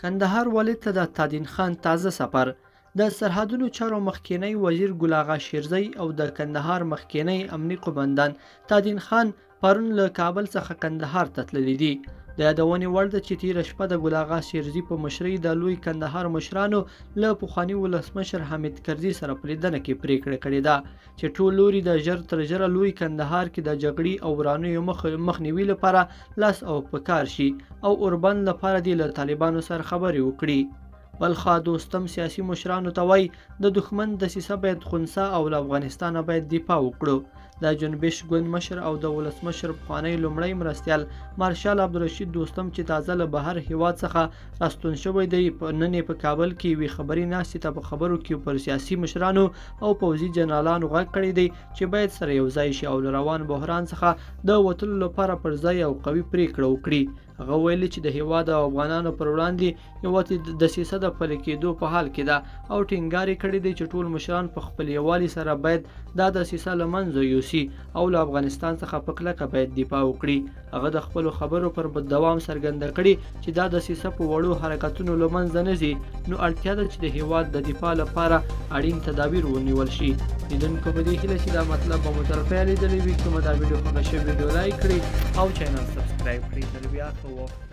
کندهار والي ته د تادین خان تازه سفر. د سرحدونو چارو مخکینی وزیر ګل اغا شیرزی او د کندهار مخکینی امني قومندان تادین خان پرون له کابل څخه کندهار ته تللي دي. د یادونې وړ ده چې تیره شپه د ګل اغا شیرزي په مشرۍ د لوی کندهار مشرانو له پخواني ولسمشر حامد کرزي سره په لیدنه کې پریکړه کړې ده چې ټول لوري د ژر تر ژره لوی کندهار کې د جګړې او ورانیو مخنیوي لپاره لاس او په کار شي او اوربند لپاره دې له طالبانو سره خبرې وکړي. بلخوا دوستم سیاسي مشرانو ته وایي، د دښمن دسیسه باید خنثی او له افغانستانه باید دفاع وکړو. د جنبش ګوند مشر او د ولسمشر پخوانی لومړی مرستیال مارشال عبدالرشید دوستم چې تازه له بهر هیواد څخه راستون شوی دی، نن یې په کابل کې یوې خبري ناستې ته په خبرو کې پر سیاسي مشرانو او پوځي جنرالانو غږ کړی دی چې باید سره یو ځای شي او له روان بحران څخه د وتلو لپاره پر ځای او قوي پریکړه وکړي. هغه ویلي چې د هیواد او افغانانو پر وړاندې یوه دسیسه د پلي کېدو په حال کې ده او ټینګار یې کړی دی چې ټول مشران په خپل یووالي سره باید دا دسیسه له منځه یوسي او له افغانستان څخه په کلکه باید دفاع وکړي. هغه د خپلو خبرو پر دوام څرګنده کړې چې دا دسیسه په وړو حرکتونو له منځه نه ځي، نو اړتیا ده چې د هیواد د دفاع لپاره اړین تدابیر ونیول شي. لیدونکو په دې هیله چې دا مطلب به مو تر پایه لیدلی وي. که مو دا ویډیو خوښه شوې، ویډیو لایک کړئ او چینل سبسکرایب کړئ. تر بیا ښه وخت.